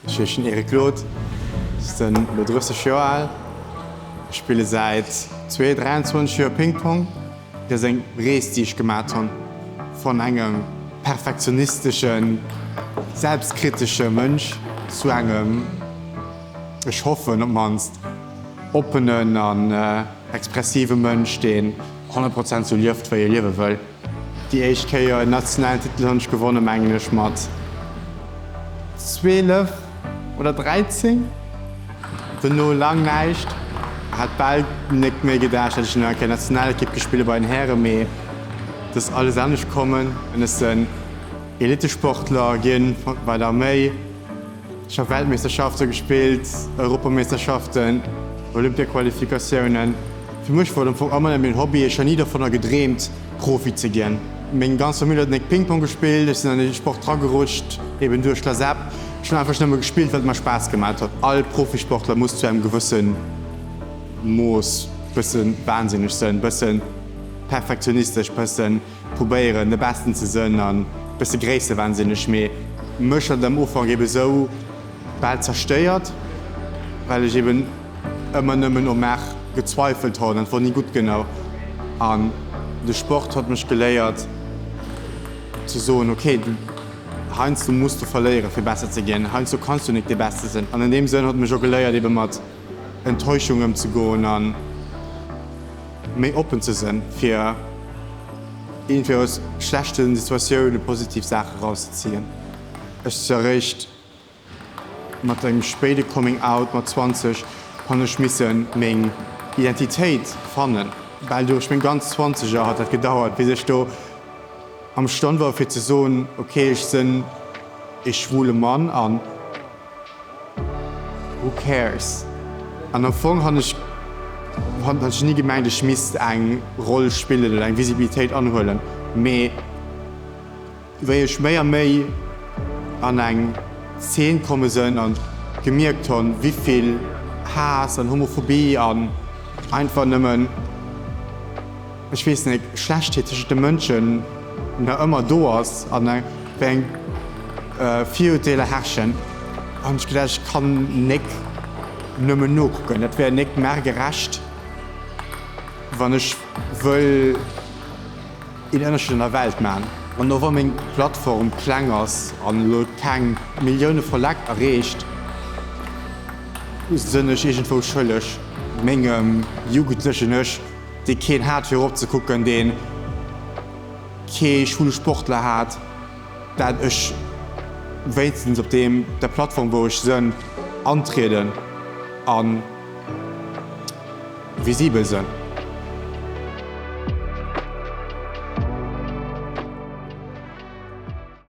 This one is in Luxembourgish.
Ech heeschen Eric Glod, ech sinn elo 30 Joer al. Ech spille säit 23 Joer Ping-Pong. Dat ass eng Rees, déi ech gemat hunn, vun engem perfektionisteschen, selbstkritesche Mënsch zu engem, ech hoffen op d'mannst, oppenen an expressive Mënsch, deen 100 Prozent sou lieft, wéi e liewe wëll. Déi éischt Kéier en nationalen Titel hunn ech gewonnen, mengen ech mat 12 oder 13. Dono lang näischt. Hat bal nik méi gedacht, dat ech nach eng Kéier Nationalekipp gespille bei den Hären, mee et ass alles anescht kommen. Ech sinn Elitesportler ginn bei der Arméi. Ech ha Weltmeeschterschafte gespillt, Europameeschterschaften, Olympiaqualifikatiounen. Fir mech wor et am Fong ëmmer nëmmen en Hobby, ech ha ni dovunner gedreemt Profi ze ginn. Meng ganz Famill huet nek Ping-Pong gespillt, ech sinn an dee Sport dragerutscht, eben duerch d'LASEP. Ech hunn einfach nëmme gespillt, well et mer Spaass gemat huet. All Profisportler muss zu engem gewësse Mooss bësse wahnsinneg sënn, bësse perfektionistesch, bëssen Probéieren de Besten ze sënn an bësse gréissewahnsinneg, mee mech hat et am Ufank eben sou bal zerstéiert, well ech eben ëmmer nëmmen u mech gezweifelt honn an et wor ni gutt genou. An de Sport hott mech geléiert ze soen, ok, heiansdo muss du verléieren fir besser ze ginn, heiansdo kanns du nik de Beste sënn. An an deem Sënn hott mech och geléiert eben mat Enttäuschung ëmzegoen an. Méi oppen ze sënn fir iergendwéi aus schlechte Situatioune positiv Saache rauszezéien. Ech si eréischt mat engem spéide Coming Out mat 20 hunn ech misse meng Identitéit fannen. Bal duerch meng ganz Zwanzeger hat dat gedauert bis ech do am Stand war fir ze soen, ok ech sënn ee schwule Mann an. Who cares? An am Fong han ech han ech ni gemengt ech misst eng Roll spillen oder eng Visibilitéit anhuelen, mee wéi ech méi a méi an eng Zeen komme sënn an gemierkt honn wivill Haass an Homophobie an einfach nëmmen, ech weess net, Schlechtheet tëschent de Mënschen nach ëmmer do ass an wéi eng Virurteeler herrschen, hunn ech gedacht, ech kann nek nëmmen nokucken. Dat wär nek mer gerecht, wann ech wëll een Ënnerscheed an der Welt man. An och wa meng Plattform kleng ass an elo keng Millioune vu Lekt erreecht, sënn ech iergendwou schëlleg mengem jugendlechen Ech, dee keen hat fir erop ze kucken, dee kee schwule Sportler hat, dat ech wéinstens op deem der Plattform wou ech sënn antrieden a visibel sënn.